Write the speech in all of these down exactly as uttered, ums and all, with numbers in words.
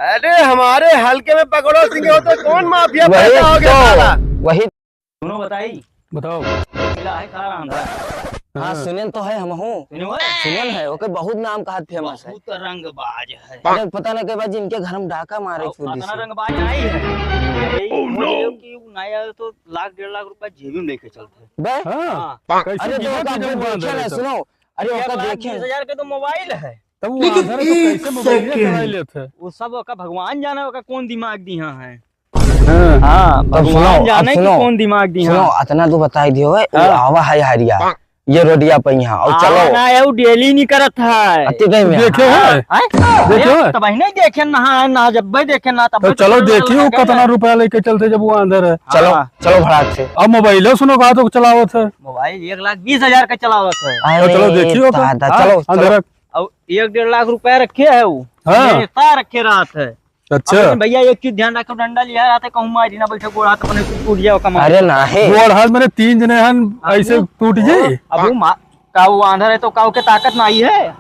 अरे, हमारे हल्के में पकड़ो सिंह हो तो कौन माफिया वही पैदा हो गया तो, साला? वही। सुनो बताई। बताओ। मिला है खा रहा अंधा। हाँ, हाँ। सुनेन तो है हमहू। सुने हो? सुनेन है, ओके बहुत नाम कहा famous है। बहुत रंगबाज है। अरे पता ना के बाद इनके घर में डाका मारे और छुरी अतना से। रंगबाज आई है। अरे, Oh, no! कि उ ना आए तो लाख डेढ़ लाख रुपया जेबी में लेके चलते। बे? हाँ। हाँ। कैसे अरे, तो गिरे ओका थे जब वो देखे अंदर ना, है तब? सुनो। अरे, एक ओका लाख देखे। बीस हजार के तो मोबाइल है। तब वो लेकिन आंधर तो एक कैसे मोबाइल second। चला लेत है? वो सब ओका भगवान जाने, ओका कौन दिमाग दिहा है। हाँ। हाँ, तब भगवान सुनो, अब जाने कि सुनो। कौन दिमाग दिहा। सुनो, अतना तो बताई दियो है, वो हाँ। आवा है हरिया, ये रोडिया पे यहाँ, और हाँ, चलो। ना, ये daily नहीं करत है। अति गई में। देखे हाँ। है? हैं? देखे अरे, है? तब ही नहीं देखे ना, ना जब भी देखे ना, तब तो भी तो चलो चलो देखिए, वो लगा कतना है। रुपया लेके चलते जब वो अंदर है। चलो, हाँ। चलो भड़ाक से। अब मोबाइलो सुनो कहा तो चलावत है। मोबाइल एक लाख बीस हजार का चलावत है। तो चलो अरे देखिए ओका। दादा, हाँ, चलो, अंदर चलो। रख। अब एक डेढ़ लाख रुपया रखे है वो। हाँ। हमेशा रखे रहत है। अच्छा। अब लेकिन भैया एक चीज ध्यान रखो, डंडा लिया रहत है, कहूँ मारी ना बैठे, गोड़ हाथ अपने टूट जाओ कमा। अरे ना है। गोड़ हाथ मैंने तीन जने हन, अब ऐसे वो टूट जाई। अब वो मा-, का वो आंधर है तो का ओके ताकत ना आई है?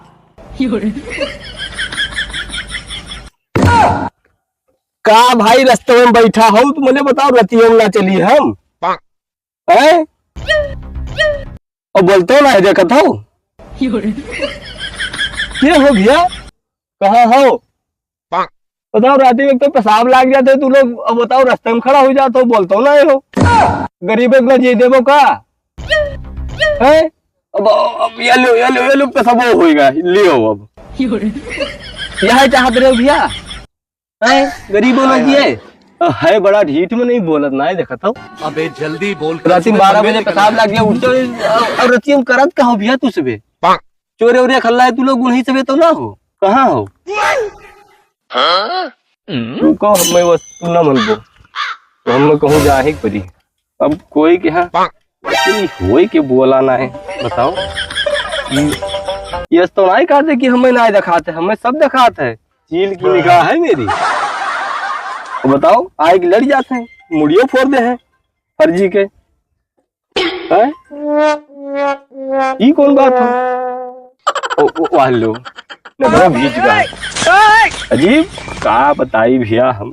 का भाई, रस्ते में बैठा हो तो मने बताओ, रतियों में ना चली हम? हैं? और बोलते हो ना है, देखत हो? के हो भैया? कहाँ हो? बताओ, राती में एक तो पेशाब लाग जाते तू लोग, अब बताओ, रस्ते में खड़ा हो जाते हो, बोलते हो ना हो? गरीब एक ना जी देबो का? हैं? अब, अब ये लो, ये लो, ये लो, पेशाबो होएगा, लियो अब। यह चाहत रहे हो भैया? हैं? गरीबों में जिए। है बड़ा ढीठ में नहीं बोलत, ना है देखत हो। अबे जल्दी बोल। राती में बारह बजे पेशाब लाग गया, उठ जाओ, और, और रतिया में करत का हो भैया तू सबे? चोरे ओरे खल्ला है तू लोग, उन्हीं सबे तो ना हो, कहाँ हो? तू कहो, हमें बस तू ना मनबो, तो हमें कहूँ जाहे के पड़ी। अब कोई के यहाँ ई होई के बोला ना है, बताओ। ई, ये तो ना ही कहते कि हमें ना दिखाते, हमें सब दिखाते है। चील की निगाह है मेरी। तो बताओ, आए कि लड़ जाते हैं, मुड़ियो फोड़ दे हैं फर्जी के। हैं? ई कौन बात है? ओ, ओ, वाह लो। ले बड़ा भीज गया। अजीब, का बताई भैया हम।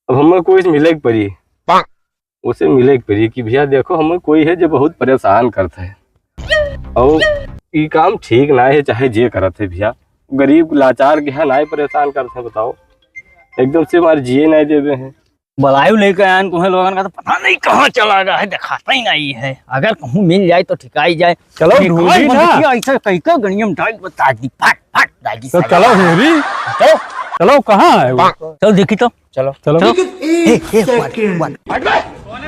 अब हमें कोई मिले के पड़ी। उसे मिले के पड़ी कि भैया देखो, हमें कोई है जो बहुत परेशान करता है। और ई काम ठीक ना है, चाहे जे करत है भैया। गरीब लाचार के है, ना ही परेशान करते हैं, बताओ। एकदम से हमारे जिए ना देवे हैं। बलायु लेके आयन तुम्हें लोगन का तो पता नहीं कहाँ चला गया है, दिखाता ही नहीं है। अगर कहूँ मिल जाए तो ठिकाई जाए। चलो, निकाल ढूंढी ना। बंदूकिया ऐसे कहीं का गणियम डाल बता दी, फट, फट, डाल दी तो साला। चलो, ढूंढी। चलो। चलो, कहाँ है वो? चलो, देखी तो। चलो। चलो। चलो। लेकिन ए, एक ए, वाह, second। वाह,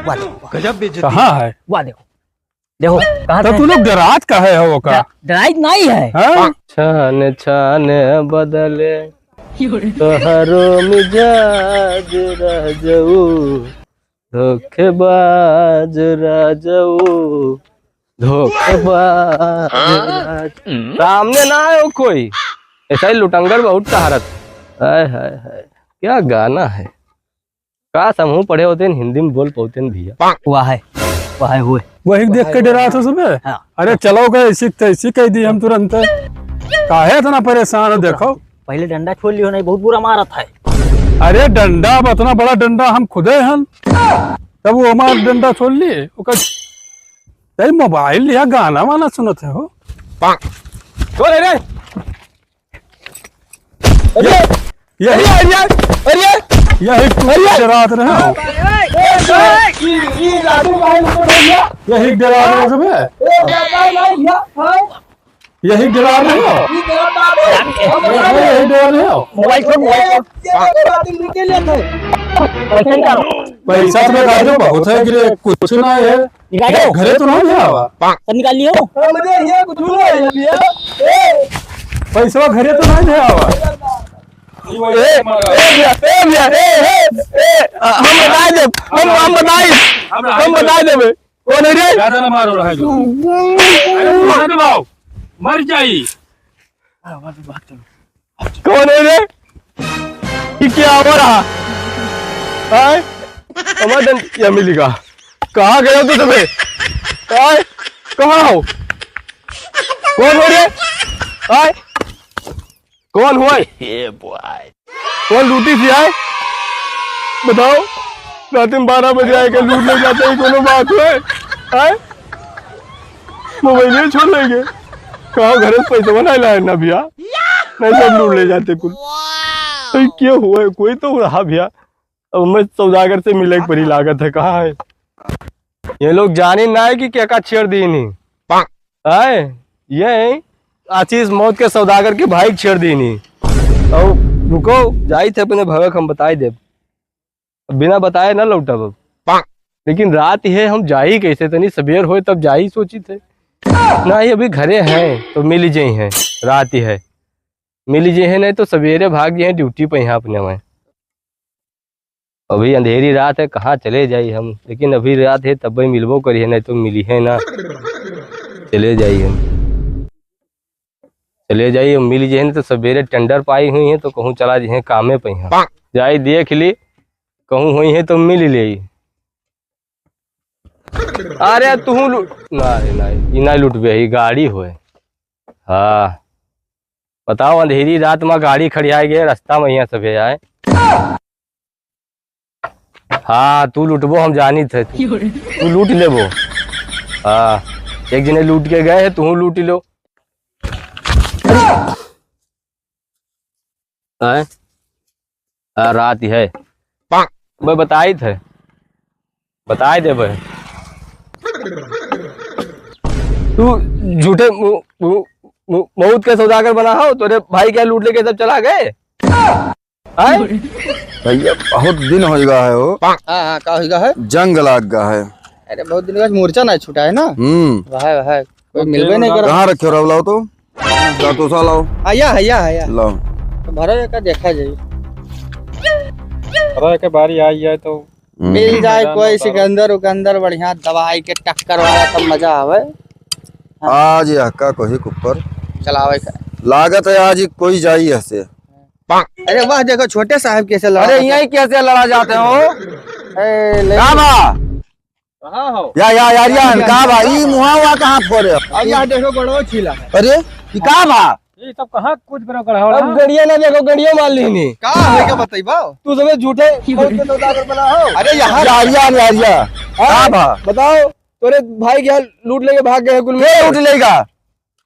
वाह, वाह। गजब बेइज्जती। कहाँ है? वाह, देखो। देखो, कहाँ तो है? तू लोग डरात काहे हो ओका? डरा-, डराइत नहीं है। हाँ? छाने छाने बदले तोहरो मिजाज रह जाऊ, धोखेबाज रह जाऊ, धोखेबाज रह जाऊ। सामने ना आयो कोई, ऐसा ही लुटंगर बहुत टहरत। हाय, हाय, हाय, क्या गाना है। काश हमहू पढ़े होते न, हिंदी में बोल पाते न भैया। वाह है, वाह है, हुए। वही देख के डरात हो सबे? हाँ। अरे चलो गए, ऐसी तैसी कह दी हम तुरंत। काहे इतना परेशान हो, देखो। पहले डंडा छोड़ लियो, नहीं बहुत बुरा मारत है। अरे डंडा, अब इतना बड़ा डंडा हम खुदे हन, तब वो हमारा डंडा छोड़ लिए। ओकर, तई मोबाइल लिया, गाना वाना सुनत है हो। कौन है रे? अरे, ये, ये, अरे, अरे, अरे, यही तू अरे, डरात रहे हो। अरे, अरे, अरे, अरे, अरे, अरे, अरे, अरे, यही डरात रहे हो बे। अरे, अरे, अरे, अरे, यही डरात रहे हो। अरे, यही डरात रहे हो। मोबाइल छोड़, मोबाइल छोड़। पैसा निकालो। पैसा तो निकाल दो, बहुत है कि रे, कुछ ना है। निकालो। घरे तो ना ले आवा। सब निकाल लियो। हमरे ये कुछ नहीं है, ये। पैसा घरे तो ना ले आवा। ए, ए भैया, ए भैया, ए, ए, ए, हम बताई देब, हम, हम बताई, हम बताई देबे। कौन है रे? ज्यादा ना मारो, रहे दो। अरे, मत दबाओ, मर जाई। कौन है रे? ये क्या हो रहा? आय? हमारे दन-, ये मिलेगा। कहाँ गए हो तू सबे? आय? कहाँ हो? कौन हो रे? आय? कौन हो? ये बॉय। कौन लूटी थी आए? बताओ, रात में बारह बजे आए के लूट ले जाते हैं, कोनो बात है? आए? मोबाइल छोड़ लेंगे। कहाँ घरे से पैसा नहीं लाए ना भैया, नहीं सब लूट ले जाते कुल। तो ये क्या हुआ है? कोई तो रहा भैया। अब मैं सौदागर से मिले के परी लागत है, कहाँ है? ये लोग जाने ना है कि क्या का छेड़ दीनी। आए, ये आशीष मौत के सौदागर के भाई के छेड़ दीनी। और रुको, जाई थे अपने भवे के हम बताई देब। अब बिना बताए ना लौटब अब। लेकिन रात है, हम जाई कैसे? तनी सबेर होए तब जाई सोची थे। ना ही अभी घरे हैं तो मिल जाई हैं, रात ही है, मिल जाई हैं, नहीं तो सबेरे भाग जाई हैं ड्यूटी पे यहाँ अपने वहाँ। अभी अंधेरी रात है, कहाँ चले जाई हम? लेकिन अभी रात है, तब भी मिलबो करी है, नहीं तो मिली है ना। चले जाई हम, चले जाई हम, मिल जाई है, नहीं तो सबेरे टेंडर पाई हुई है, तो कहूँ चला जाई है कामे पे यहाँ। जाई देख ली, कहूँ हुई है तो मिल ले। अरे तू लूट, ना रे, ना, ई ना लूटबे, ई गाड़ी होए। हाँ, बताओ, अंधेरी रात में गाड़ी खड़ियाए गए, रास्ता में यहाँ सभे आए। हाँ, तू लुटबो हम जानी थे, तू, तू लूट लेबो। हाँ, एक जने लूट के गए हैं, तू लूट लो। आए? आ, रात ही है। मैं बताई थे, बताई दे भाई। तू झूठे मु-, मु-, मु-, मौत के सौदागर बना हो, तोरे भाई के लूट लेके सब चला गए। आए? भैया, बहुत दिन हो गया है वो। हाँ, हाँ, का हो गया है? जंग लाग गया है। अरे, बहुत दिन का मोर्चा ना छूटा है ना। हम्म। वह, वह, कोई मिलबे नहीं करा। कहाँ रखे हो रवलाओ तो? जा तो सा लाओ। आया, आया, आया। लाओ। तो भरा का देखा जाए। भरा के बारी आई है तो हम्म। मिल जाए कोई सिकंदर उकंदर बढ़िया दवाई के टक्कर वाला, तब मजा आवे। आज यह का कोही कुप्पर चलावे का। लागत है आज ही कोई जाई हसे। अरे वाह, देखो छोटे साहब कैसे लड़ा अरे, जाते हैं। यहीं कैसे लड़ा जाते हो? ए, ले का बा? कहाँ हो? या, या, यार, यार, का बा? ई मुहा हुआ कहाँ फोड़े? अब यहाँ देखो, गोड़वा छीला है। अरे, ई का बा? ये सब कहाँ कूद करो गढ़ा अब रहा? गड़िया ना देखो, गड़िया मार लेनी। का है, का बताई बा? तू सबे झूठे बहुत के सौदागर बना हो। अरे, यहाँ यार, यार, यार, यार। हाँ, का बा? बताओ, तोरे भाई के यहाँ लूट लेके भाग गए कुल के मिल। लूट लेगा?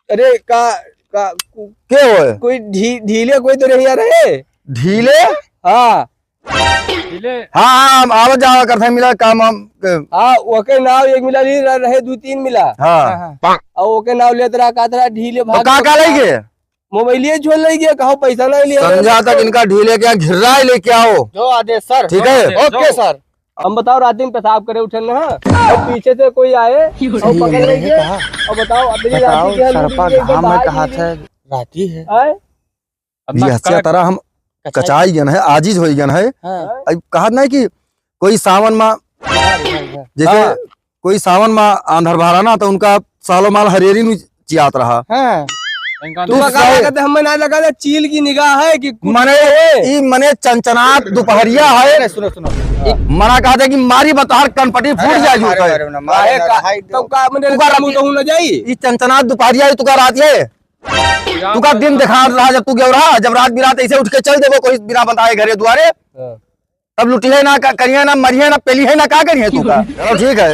अरे, का, का, के होए? कोई ढी-, ढीले कोई तो नहीं यार है। ढीले? हाँ। ढीले? हाँ, हाँ, हम आवत जावा करते हैं, मिला काम हम के। हाँ, ओके नाव एक मिला ली रह-, रहे दू तीन मिला। हाँ। हाँ, हाँ। और ओके नाव लेत रहा, कहत रहा, ढीले तो भाग का, का लई गए? मोबाइलिए छोड़ लई गए, कहो पैसा नहीं लिया। संझा तक इनका ढीले के यहाँ घिर्रा ही लेके आओ। जो आदेश सर। ठीक है? जो आदेश, ओके जो। सर। हम बताओ, रात में पेशाब करे उठे ना, और पीछे से कोई आए और पकड़ लेंगे। कहा? और बताओ, अतरी रात बताओ, के यहाँ लूट सरपा लेके घाम में बाहर कहा निकली। थे? राती है। आए? ये हंसिया तरह हम कचाई। कचाई गन है, आजिज होई गन है। हाँ। अब कहा नहीं कि कोई सावन मा, हाँ, हाँ, हाँ। जैसे हाँ। कोई सावन मा आंधर बहारा ना, तो उनका सालो माल हरेरी नु चियात रहा। हाँ। इनका तू तू का सही कहते, हमें ना लगा था, चील की निगाह है कि कुछ मने, है। ई मने चनचनात दोपहरिया है। अरे, सुनो, सुनो। ई मना कहते कि मारी बतार कनपटी फूट अरे, जाए जो अरे, कहे। अरे, ना, मारे काहे ना, का, हाय तब का मने तू का रात मुंह तो ना जाई। ई चनचनात दोपहरिया है, तू का रात है? तू का दिन देखा रहा जब तू गयो रहा, जब रात बिरात ऐसे उठ के चल देबो कोई बिना बताए घरे दुआरे, हाँ। तब लुटिहे ना, का करिहे ना, मरिहे ना, पेलिहे ना, का करिहे तू का? चलो ठीक है,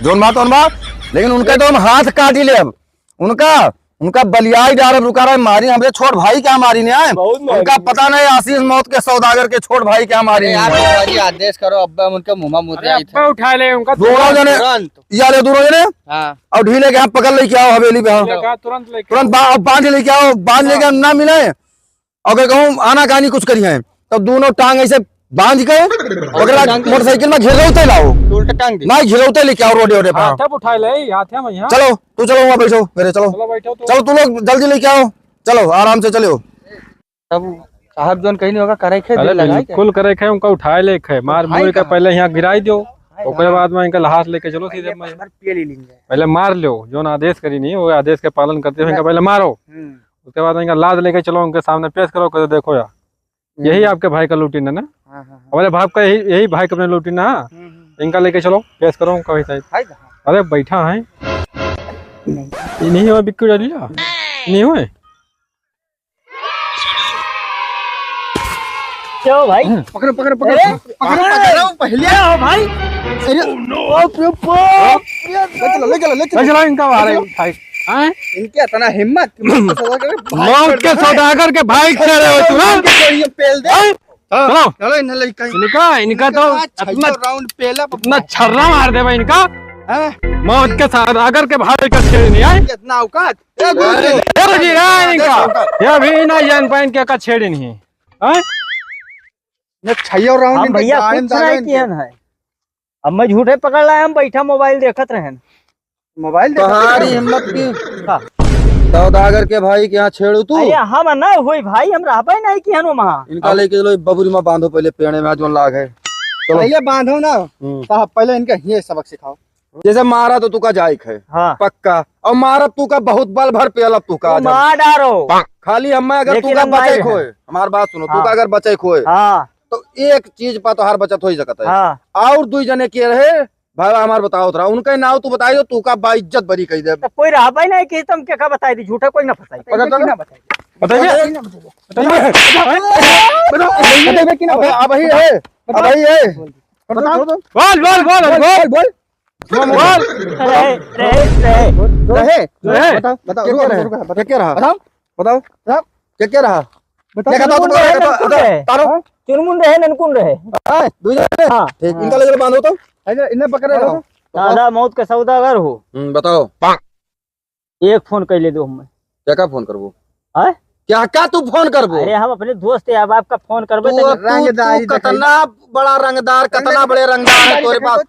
जोन बात ओन बात, लेकिन उनका तो हम हाथ काटी लेब। उनका, उनका बलियाई डारब, रुका रहे, मारी हमरे छोट भाई क्या मारी ने आए? बहुत मारी। उनका पता नहीं आशीष मौत के सौदागर के छोट भाई क्या मारी अरे ने यार, आए? बाबा जी, आदेश करो, अब्बा हम उनके मुंह में मुत अरे आई थे। अब्बा उठा ले उनका दोनों जने, तुरंत। या ले दोनों जने, हाँ। और ढीले के यहाँ पकड़ लेके आओ हवेली पे, हाँ। लेके आ, तुरंत लेके तुरंत बा-, बांध लेके आओ, बांध लेके हाँ। ना मिले। अगर कहूँ आनाकानी कुछ करी है, तब दोनों टांग ऐसे बांध के ओकरा टांग दे। मोटरसाइकिल में घेरौते लाओ। उल्टा टांग दे। ना, घेरौते लेके आओ रोडे, रोडे पर। हाथे पे उठा ले, हाथे में यहाँ। चलो, तू चलो, वहाँ बैठो, मेरे चलो। चलो, बैठो तो। चलो, तू लोग जल्दी लेके आओ, चलो, आराम से चलो। तब साहब जोन कहीं नहीं होगा, करे खे, अरे, दिल लगाए के। बिल्कुल करे खे, उनका उठाए ले खे, मार उठाए मुड़ के कहाँ? पहले यहाँ गिराई दो, हाँ, ओकरे हाँ। बाद में इनका लाश लेके चलो सीधे पहले में। एक बार पिए ले लेंगे। पहले मार लो, जोन आदेश करी नहीं, वो आदेश के पालन करते हुए इनका पहले मारो। हम्म। उसके बाद इनका लाश लेके चलो, उनके सामने पेश करो, कहते, "देखो यार, यही हम्म। आपके भाई का लूटी ना, ना?" हाँ, हाँ, हाँ। हमारे बाप का यही, यही भाई का अपने लूटी ना, हम्म, हम्म। इनका लेके चलो, पेश करो उनका वही साइड। है कहाँ? अरे बैठा है। नहीं। ये नहीं हुआ बिक्की डालिया? नहीं हुए? जाओ भाई। पकड़ो, पकड़ो, पकड़ो, अरे! पकड़ो, पकड़ो, पहले। क्या हो भाई? अरे! बाप रे बाप! ले चलो, ले चलो, ले चलो। ले चलो इनका बाहर, भाई। हाँ? इनके इतना हिम्मत, मौत के सौदागर के भाई छेड़े हो तुम, हाँ? इनके कोई ये पेल दे। हाँ? हाँ। चलो। चलो, इन्हें ले कहीं। इनका, इनका तो इनका इतना, छल्लो round पेला इतना छर्रा मार देबा इनका। हाँ? मौत के सौदागर के भाई का छेड़े नहीं आए। इतना औकात? ए गुरुजी। ए गुरुजी, ए इनका। ये अभी ना जान पाए इनके का छेड़े नहीं। हैं? ये छल्लो round हम इनके भैया गाड़ी में कुछ डालो नहीं इनके। किहन है। अब मैं झूठे पकड़ लाया, हम बैठा mobile देखत रहेन। Mobile देखत तोहारी रहे? हिम्मत की। हाँ। सौदागर के भाई के यहाँ छेड़ू तू? अरे हम ना होई भाई, हम रहबे नहीं किहन वहाँ। इनका लेके चलो, बबुरी में बांधो पहले पेड़े में, जोन लाग है। चलो। पहले बांधो ना। हम्म। साहब, पहले इनका ये सबक सिखाओ। जैसे मारा तो तू का जाइक है। हाँ। पक्का। और मारब तू का बहुत बल भर पेलब तू का तू आज हम। मार डारो। खाली हमें अगर तू लेकिन का हम बचे मारे हैं। खोए, हमार बात सुनो, तू हाँ। का अगर बचे खोए, हाँ। तो एक चीज पा तोहार बचत हो ही सकत है। हाँ। और दुई जने के रहे, भाई हमार बताओ थोड़ा, उनका नाव तू बताई दो, तू का बाइज्जत बरी कही दे। तो कोई रहा भाई नहीं कि तुम क्या का बताई दी, झूठा कोई ना फंसाई। पता चला? ना बताई। बताइए। बताइए। बताइए। बताइए कि ना अब, बताई? अब ही है, अब ही है। बताओ। बोल, बोल, बोल, बोल, बोल। बोल। रहे, रहे, रहे। रहे? रहे? बताओ, बताओ, क्या, रुको, क्या रुको, रहा? रुको, बताओ। क्या, क्या रहा? बताओ। बताओ। क्या, क्या रहा? बताओ। क्या, क्या, चुनमुन बताओ, रहे, बताओ, ननकुन बताओ, रहे? तारो। हाँ? चुनमुन रहे, ननकुन रहे। हाँ, दो जने? हाँ। ठीक, हाँ। इनका लेकर बांधो तो। अच्छा, इन्हें पकड़े रहो। दादा, मौत के सौदागर हो। हम्म, बताओ। एक फोन कर ले दो हमें। क्या का फोन करबो? हैं? क्या का तू फोन करबो? अरे हम अपने दोस्त यार बाप का फोन करबे तू, तो तू, तू रंगदारी दिखाई। कतना बड़ा रंगदार, कतना बड़े रंगदार है तोरे पास।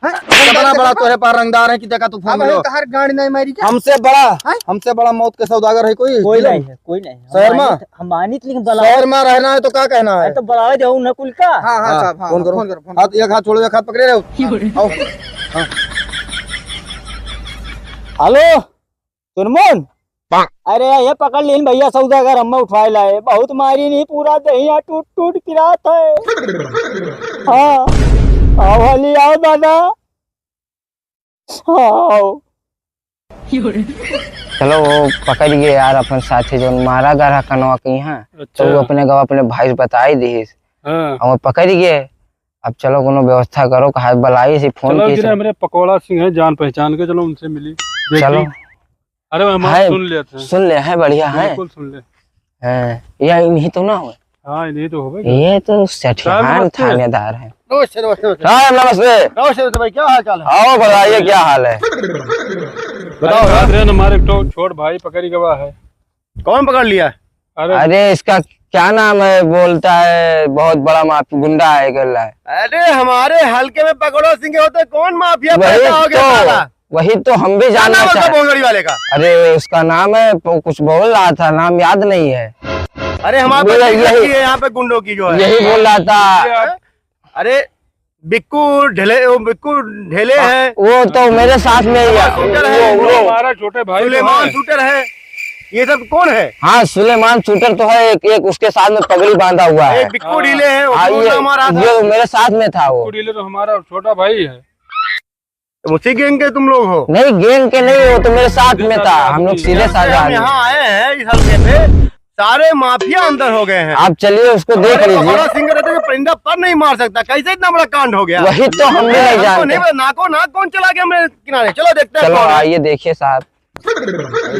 हैं? कतना बड़ा तोरे पास रंगदार है कि देखा तू फोन अब मिलो। तोहार गांड नहीं मारी क्या? हमसे बड़ा, हैं? हमसे बड़ा मौत के सौदागर है कोई? कोई नहीं है, कोई नहीं है। शहर में? हम मानित, हम मानित लेकिन बला शहर में रहना है तो क्या कहना है? अरे तो बलावे जाओ ना कुल का। हाँ, हाँ, हाँ, साहब, हाँ, फोन करो। फोन करो, फोन करो। हाथ, एक हाथ छोड़ो, एक हाथ पकड़े रहो। हाँ। हेलो। चुनमुन? अरे, ये पकड़ लीन भैया सौदागर, हमें उठाए लाए। बहुत मारी नहीं, पूरा दहिया टूट टूट गिरात है। हाँ, आओ हली, आओ दादा। हाँ, आओ। चलो, वो पकड़ गए यार, अपन साथी जोन मारा गरा कनवा की यहाँ, तो अच्छा। वो अपने गवा अपने भाई से बताई दीस। हाँ। और वो पकड़ गए। अब चलो, कोनो व्यवस्था करो, कहा बलाई से फोन चलो, की गिरे से। हमरे पकौड़ा सिंह है, जान पहचान के, चलो उनसे मिली। देखी। चलो। अरे, हम है, सुन लेते हैं। सुन ले, है, बढ़िया है। बिल्कुल सुन ले। हैं, या इन्हीं तो ना हो? हाँ, इन्हीं तो होवे। ये तो सठियान नमस्ते। थानेदार है। नमस्ते, नमस्ते, नमस्ते। साहब, नमस्ते। नमस्ते, नमस्ते भाई, क्या हाल चाल है? आओ, बताइए, क्या हाल है? बताओ, अरे, रात रे, हमारे एक ठो छोट भाई पकड़ गवा है। कौन पकड़ लिया? अरे। अरे, इसका क्या नाम है, बोलता है, बहुत बड़ा माफ-, गुंडा है, कर रहा है। अरे, हमारे हल्के में पकौड़ा सिंह के होते, कौन माफिया वही पैदा हो गया तो, साला? वही तो हम भी क्या जानना नाम है उसका चाह-, भोसड़ी वाले का? अरे, उसका नाम है, वो कुछ बोल रहा था, नाम याद नहीं है। अरे, हमारे पास बोला, लिस्ट यही, रखी है यहाँ पे गुंडों की जो है। यही बोल रहा था। अरे, बिक्कू ढेले, वो बिक्कू ढेले हाँ, है। वो तो मेरे साथ में ही है। सुलेमान शूटर है, वो, वो, वो। हमारा छोटे भाई तो सुलेमान है। शूटर है। ये सब कौन है? हाँ, सुलेमान शूटर तो है, एक, एक उसके साथ में पगड़ी बांधा हुआ है। एक बिक्कू हाँ। ढीले है, वो हाँ, कौन ये, हमारा था? ये मेरे साथ में था वो। बिक्कू ढीले तो हमारा छोटा भाई है। उसी गैंग के तुम लोग हो? नहीं, गैंग के नहीं, वो तो मेरे साथ में था, हम लोग सीधे साझेदार हम थे। यहाँ आए हैं इस हल्के पे, सारे माफिया अंदर हो गए हैं। आप चलिए, उसको देख लीजिए। पकौड़ा सिंह रहते तो परिंदा पर नहीं मार सकता, कैसे इतना बड़ा कांड हो गया? वही तो हम भी नहीं जानते। नहीं पता, नाको नाक कौन चला गया मेरे किनारे? चलो देखते हैं चलो, कौन है। आइए, देखिए साहब।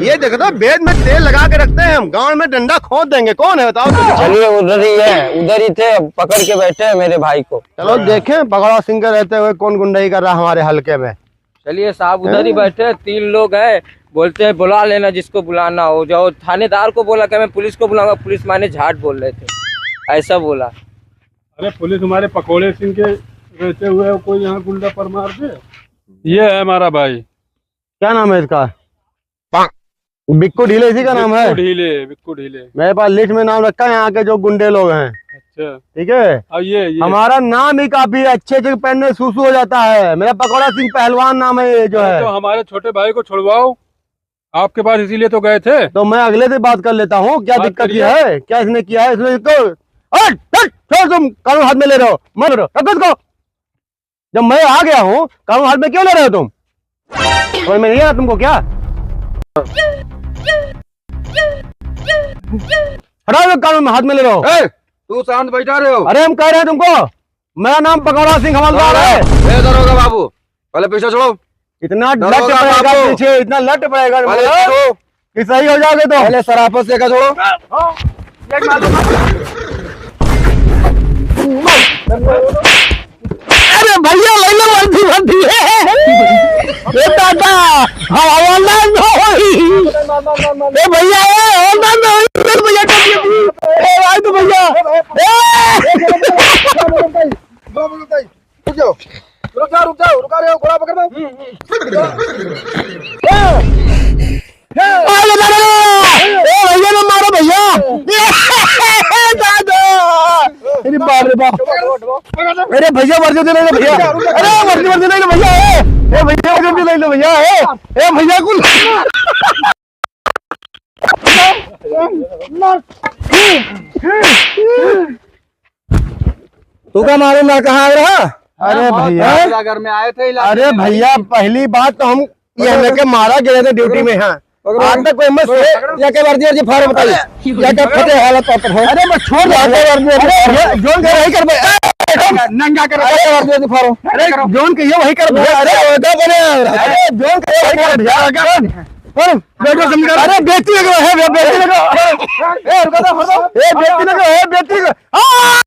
ये देखो तो, बेंत में तेल लगा के रखते हैं हम, गांड में डंडा खोद देंगे। कौन है बताओ तो? चलिए, उधर ही है, उधर ही थे, पकड़ के बैठे हैं मेरे भाई को। चलो देखें, पकौड़ा सिंह के रहते हुए कौन गुंडई कर रहा हमारे हल्के में। चलिए साहब, उधर ही हैं? बैठे हैं, तीन लोग हैं, बोलते हैं बुला लेना जिसको बुलाना हो, जाओ थानेदार को बोला कि मैं पुलिस को बुलाऊंगा, पुलिस माने झाट बोल रहे थे, ऐसा बोला। अरे पुलिस हमारे पकौड़े सिंह के रहते हुए कोई यहाँ गुंडा पर मार दे। ये है हमारा भाई। क्या नाम है इसका? बिक्कू ढीले इसी का नाम है? बिक्कू ढीले, बिक्कू ढीले। मेरे पास लिस्ट में नाम रखा है यहाँ के जो गुंडे लोग हैं। अच्छा। ठीक है? और ये, ये। हमारा नाम ही काफी अच्छे अच्छे पेन में सूसू हो जाता है। मेरा पकौड़ा सिंह पहलवान नाम है ये जो अरे है। तो हमारे छोटे भाई को छुड़वाओ, आपके पास इसीलिए तो गए थे। तो मैं अगले से बात कर लेता हूँ, क्या बात दिक्कत ये करिए। है, क्या इसने किया है, इसने इसको, हट, हट, छोड़ तुम, कानून हाथ में ले रहे हो, मत करो, रखो इसको। जब मैं आ गया हूँ, कानून हाथ में क्यों ले रहे हो तुम? समझ में नहीं आया तुमको क्या? हटाओ ये कानून हाथ में ले रहे हो। ए, तू शांत बैठा रहे हो। अरे, हम कह रहे हैं तुमको, मेरा नाम पकौड़ा सिंह हवलदार है। ए, दरोगा बाबू, पहले पीछे छोड़ो। इतना लट दरोगा पड़ेगा बाबू। पीछे, इतना लट पड़ेगा पहले तुम्हारा। छोड़ो। कि सही हो जाओगे तो। पहले सराफत से का छोड़ो। अरे भैया, ले लो वर्दी, वर्दी है। ए दादा, हवाला न होई। ए भैया, ए हवाला न होई, ए भैया, ए भाई तो भैया। ए! रुक जाओ, रुक जाओ, रुक जाओ, रुका रहे हो, घोड़ा पकड़ लो। अरे दादा रे! ए भैया, ना मारो भैया। ए दादा! अरे बाप रे बाप। अरे भैया, वर्दी दे दे भैया। अरे वर्दी, वर्दी ले लो भैया। ए, ए भैया, वर्दी ले लो भैया। ए, ए भैया कुल। तू का मारे ना कहाँ आ रहा? अरे भैया। इलाके में आए थे, इलाके अरे में। भैया, पहली बात तो हम ये हमें के मारा गए थे ड्यूटी में, हाँ। पकड़ो। आज तक कोई मत पकड़ो। या के वर्दी, वर्दी फाड़ो बताइए। या के फटे हालत पर हो। अरे बस छोड़ दे। या के वर्दी, वर्दी अरे फाड़ो। ये जोन के वही कर बे। नंगा कर। अरे वर्दी, वर्दी फाड़ो। अरे जोन के ये वही कर बे। अरे वो तो बने। अरे जोन के ये वही कर बे। अरे बैठो समझा। अरे बेटी लग रहा है, बेटी लग रहा है। ए, रुको तो, रुको। ए, बेटी लग रहा है, बेटी लग रहा है। आ!